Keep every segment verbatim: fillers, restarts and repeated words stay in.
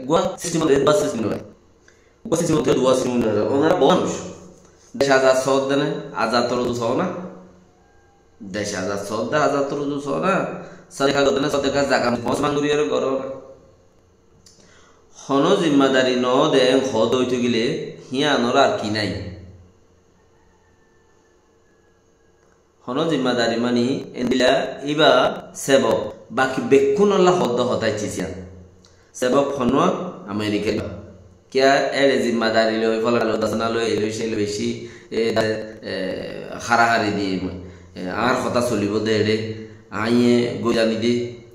Eggúa sistim de duwa sistim no. Eggúa sistim de duwa sistim no. Onora bou manúic. Dec azad soódde né, azad or uzu soó na. Dec azad soódde, azad or uzu soó na. Sodeka goddé né, sodeka zakat fóñs banguriyóre goró na. Honó zimmadari no de en hoódde óito gile, híanor ar ki nái? Honó zimmadari mani endilla íba sebok, baki bekkúnolla hoódde hotá iccé siyán. Sebok honúa Amerikar íba. Kiyá éçe zimmadari loi, folana loi, dosana loi, ei loi, sei loi, beci, e, e, hárahári di, e, añár hotá solibó de éçe, aññí e goi zani de,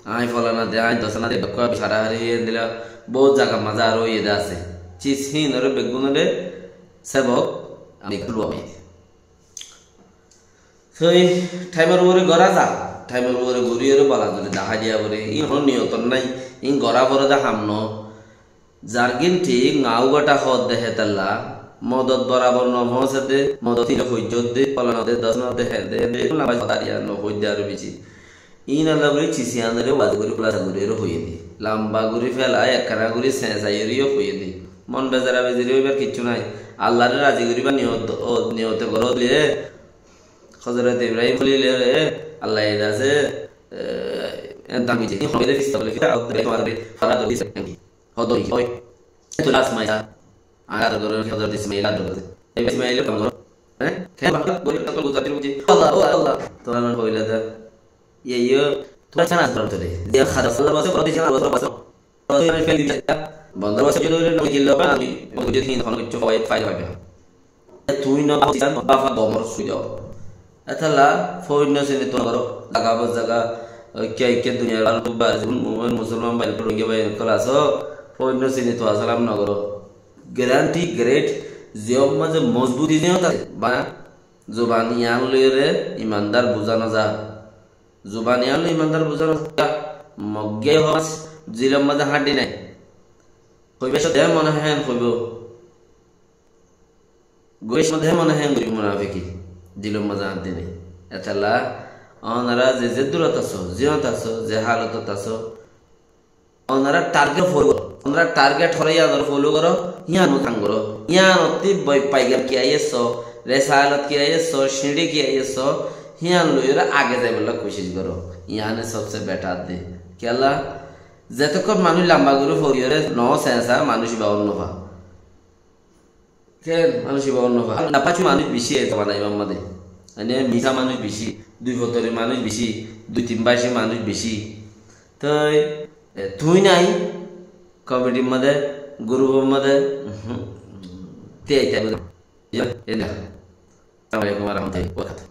aññí folana de, aññí dosana de, bekkún beci hárahári óiye endilla, bout zagar mazé aró óiye de asé. Cis híinoré beggúnoré sebok Amerikar loi. Toi thaimor uore gorá za, thaimor uore gorí ore bola duri dahái diya gore. Ín honó niyotor nái, ín gorá foré de ham no. Zargín thík ŋaú gatha hoódde hétalla, modot borabor no foóñse de, modot híle hoijjó de, folana de, dosana de, hé de, hé de, lamba hotá diya no hoóidde aró beci. Ín Allah gorí cis yíanoré waz gorí, kúlasa gorí ore hoiyé de. Lamba gorí félai, ekkána gorí señsai ore yó hoiyé de. Mon bezara bezari óibar kiccú nái. Allaré razi goríbar niyot, o, niyote goró de. Hozorot Ibrahim Kholil ore Allah e dase, e, en dam bije. Ín hoiyé de fista bole fista, Allah e tomare fara dori dise. Hodori hoi. Tui las maisa. Añára ador gorí, Hozorot Ismail ador gorí. Ei Ismail kam goró. Hé? Ken bála gorí, tol guzar dir buje. Allah, o Allah. Tuáñra hoilá de. Iye, iye, tuáñra cán ador gorí. Diya hada Allah base, base, base. Bondor base jodi hoile no gillo ba, ami, bujé de hin, hono kiccu fawaid faida faiba. Tui no bafo, bafo gomor suido. Etalla foinno sini tuwa goro, zaga bo zaga, oikka oikka duniyar bal tubba, zibun mumin musulman bái, Rohingya bái, okkol aso, foinno sini tuwa salam no goro. Guarantee great, ziyot maze mozbuti ziyot ase, bana zuban iyan loiyore imandar buza no za. Zuban iyan loi imandar buza no za. Mogge hos, zilor maze hañdi nai. Hoibe sode mone hen hoibo. Goic modde mone hen gori munafiki, dilor maze añátti nei. Etalla onora ze ze durot aso, ziyot aso, ze halotot aso, onora target follow goro. Onora target hore iyanore follow goro, iyan mutan goro. Iyanotti boi paigam ki aiyesso, resalot ki aiyesso, siñçi ki aiyesso, iyan loiyore age zaibolla kucic goro. Iyane sobse better de. Kiyólla, zetokkon manuc lamba gori foriyore no sensa, manuc iba onno fa. Ken manuc iba onno fa? Ar napacu manuc beci e zobana ibar maze. Mane misa manuc beci, dui fotori manuc beci, dui tin baci manuc beci. Toi, e, tui nai komitir maze, gurupor maze, uhum, te, te, te, e, e, e, Assalamu alaikum wa rahmatullahi wa barakatuh.